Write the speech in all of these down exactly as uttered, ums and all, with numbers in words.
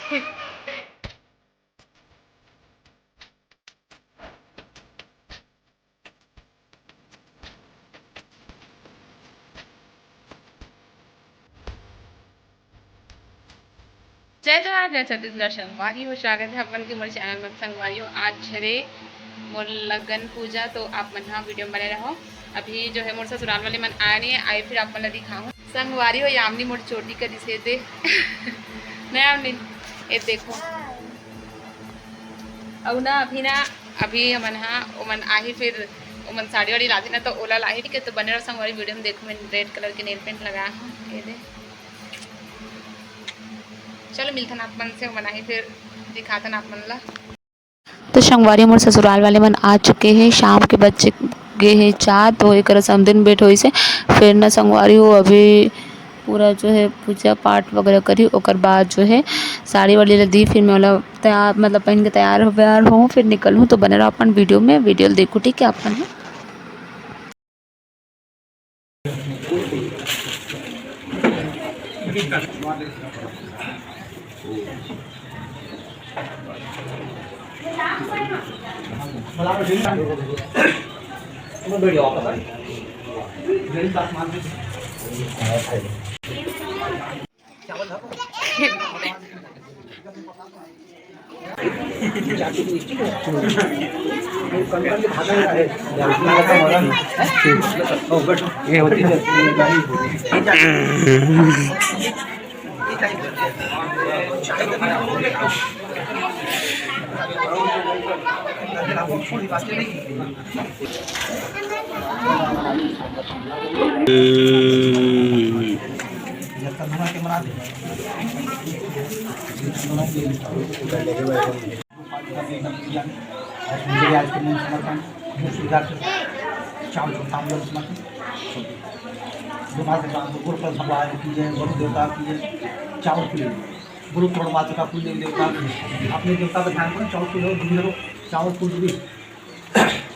जय जोहार, जय छत्तीसगढ़ संगवारी हो, स्वागत है अपन के मोर चैनल में। संगवारी हो, आज हरे मोर लगन पूजा, तो आप मन हा वीडियो में बने रहो। अभी जो है मोर ससुराल वाले मन आए नहीं है, आए फिर आप मन ला दिखाहूँ। संगवारी हो, यामिनी मोर चोटी करिस हे दे। नहीं यामिनी, ये देखो। अउ ना अभी ना, अभी हमन हा ओमन आही, फिर ओमन साड़ी वाड़ी लाथे ना, तो ओला लाही, ठीक है। तो बने रहो संगवारी, वीडियो में देखो, मैं रेड कलर के नेल पेंट लगाया हूँ, ये दे। चलो मिलथन आप मन से, ओमन आही फिर दिखाथन आप मन ला। तो संगवारी, मोर ससुराल वाले मन आ चुके हैं, शाम के बज गे हे चार, तो एकर समदिन भेंट होइस हे। फिर ना संगवारी हो, अभी पूरा जो है पूजा पाठ वगैरह करी, ओकर बाद जो है साड़ी वाड़ी ला दी, फिर मैं ओला तैयार, मतलब पहन के तैयार हो, व्यार हों, फिर निकलूँ। तो बने रहो अपन वीडियो में, वीडियो ला देखो, ठीक है अपन। चावल चौथा समर्पण। जो माता गुरु पर भगवान की जय, गुरु देवता की जय। चावल फूल, गुरु तोरण माता का फूल देवी देवता, अपने देवता का ध्यान करो, चावल फूल हो, दूध हो, चावल फूल भी।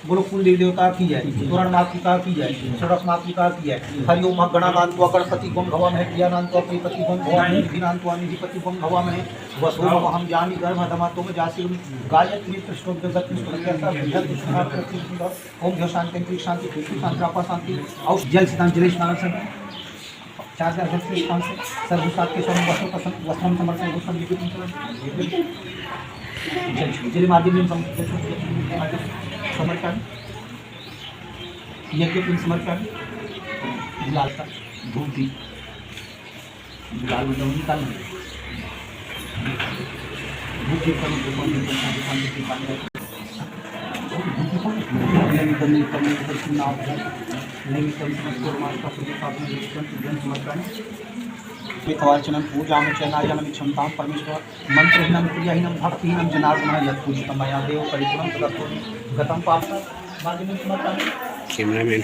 बोलो कुल देवी देवता की जय, तोरण मातृका की जय, सरस मातृका की जय। हरि ओम गणानान्त्वा गणपति बम भवामहे, क्रियानान्त्वा क्रियपति बम भवामहे, विधिनान्त्वा निधिपति बम भवामहे। वसो वहम जानी गर्भ धमा तुम जासी गायत्री कृष्ण जगत कृष्ण। ओम जो शांति अंतरिक्ष शांति पृथ्वी शांति आपा शांति। और जल सिद्धांत जलेश नारायण संघ। चार चार अध्यक्ष के स्थान से सर्वसात के स्वर्ण वस्त्र प्रसन्न वस्त्रम समर्पण वस्त्रम यज्ञ कुंड समर्पण। जल छुई, जल माध्यम में सम-, जल छुई, जल छुई, जल माध्यम समर्पण। यज्ञ कुंड समर्पण। गुलाल का धूप दीप। गुलाल मतलब निकाल लेंगे। धूप दीप का मतलब कौन सी कौन सी कौन सी कौन सी। कवाचनम पूजाम चैनायनम क्षमताम परमेश्वर। मंत्रहीनम क्रियाहीनम भक्तिहीनम जनार्दन यत्पूजितम मया देव परिपूर्णम तदस्तु। गतम पाप। कैमरामैन।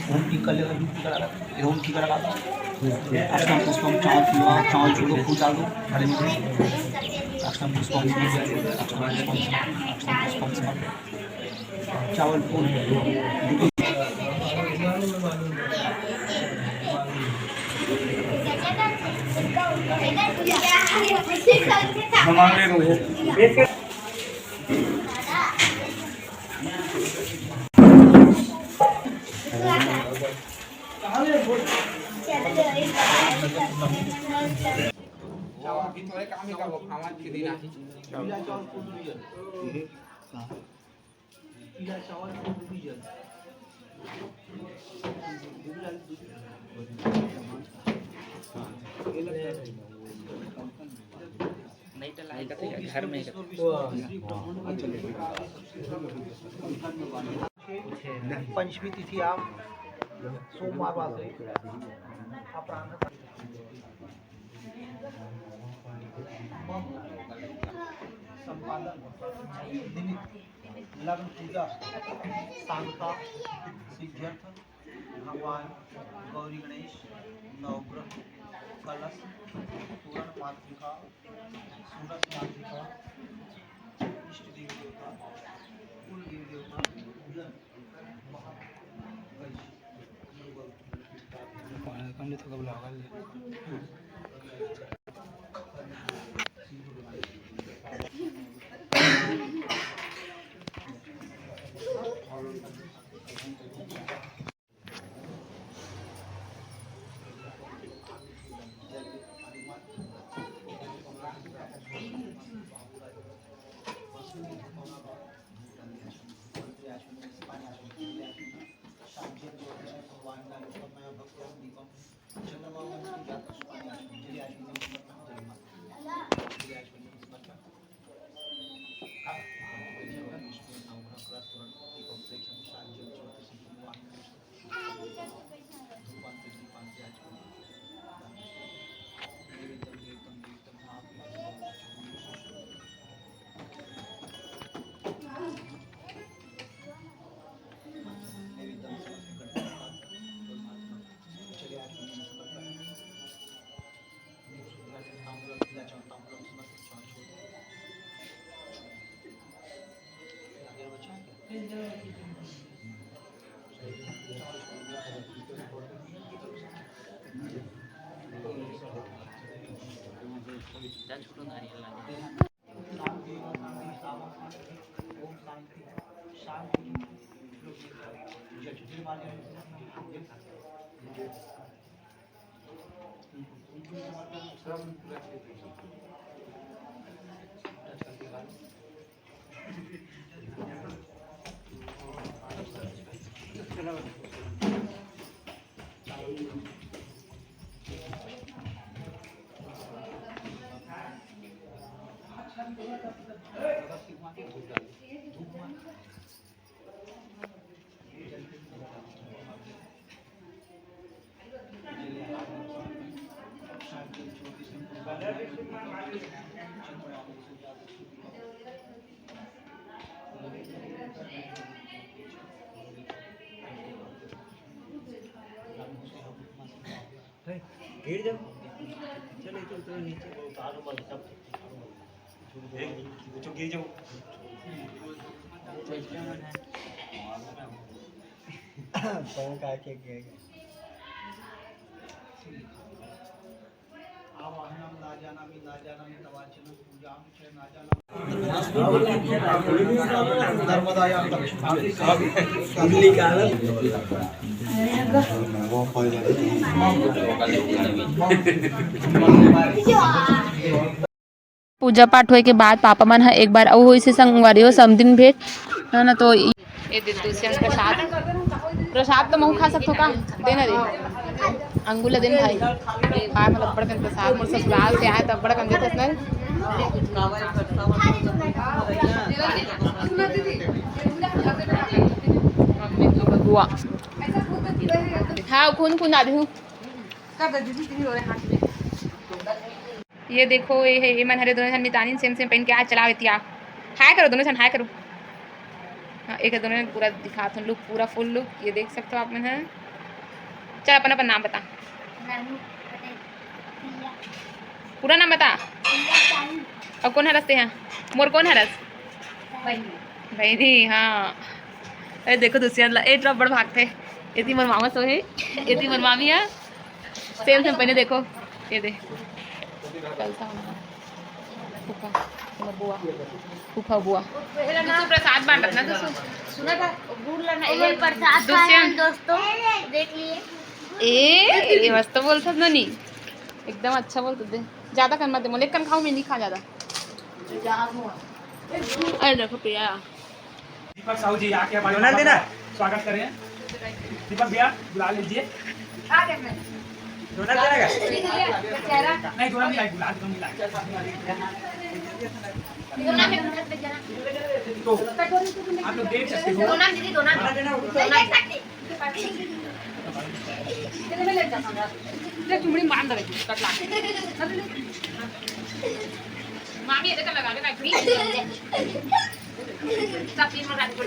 ओम टीका लगा, टीका लगा। ये ओम टीका लगा दो। अक्षतम पुष्पम, चावल चूड़ा, चावल चूड़ो, फूल डाल दो, हरे में। अक्षतम पुष्पम, अक्षतम पुष्पम, अक्षतम पुष्पम, चावल फूल। नहीं तो लाइट तो घर में ही। पंचमी तिथि आप सोमवार वासरे अपराह्न संपादन निमित्त लग्न पूजा सांगता सिद्ध्यर्थ भगवान गौरी गणेश नवग्रह कलश तोरण मातृका सूरज मातृका इष्ट देवी देवता कुल देवी देवता पूजन महा गिर जाओ। चलो, इधर उतरो नीचे, वो उतारो मत, सब उतारो मत। वो तो गिर जाओ। कौन का के गिर गया? पूजा पाठ होए के बाद पापा मन ह एक बार अउ होइस हे संगवारी हो, समधिन भेंट, है ना। तो ये दे दुसियन प्रसाद, प्रसाद तो महू खा सकथो का? दे ना दे, अंगूर ला दे ना भाई। खाए मतलब बड़ कन प्रसाद, मोर ससुराल से आए तब बड़ कन देथस ना। बुआ, हाँ, खून खून आदि हूँ। ये देखो, ये हे, ये मन हरे दोनों झन मितानिन same same पहिन के आज चलावे तिया। Hi करो दोनों झन, hi करो। हाँ, एक दोनों झन पूरा दिखात हन look, पूरा full look, ये देख सकते हो आप मन ह। चल अपन अपन नाम बता। रानू पटेल। प्रिया। पूरा नाम बता। प्रिया साहू। अउ कोन हरस ते हा? मोर कोन हरस? बहिनी। बहिनी, हाँ। अरे देखो दुसियन ला, ए तरफ बड़ भागथे। एती मोर मामा सो हे, एती मोर मामी हा। Same same पहिने देखो, ये दे। फूफा, हमर बुआ, फूफा बुआ। दुसु प्रसाद बांटत ना, दुसु। सुना था, गुड़ लाना, ये प्रसाद खाए हैं दोस्तों, देख लिए। ए, ये मस्त बोलथस नोनी, एकदम अच्छा बोलथस दे। ज्यादा कन मत दे मोला, एक कन खाहूं, मैं नहीं खा ज्यादा। अरे देखो पिया। दीपक साहू जी आके हमारे डोनर देना। स्वागत करें। दीपक भैया, बुला लीजिए। डोनर देना क्या? नहीं, डोनर नहीं लाई, गुलाब जामुन लाई। तो आप लोग देख सकते हो। डोनर दीदी, डोनर। डोनर देना, डोनर। चुमड़ी बांध रही, कटला। मामी, ये देखो, लगा दे, काट दी। सब चीज में काट दो।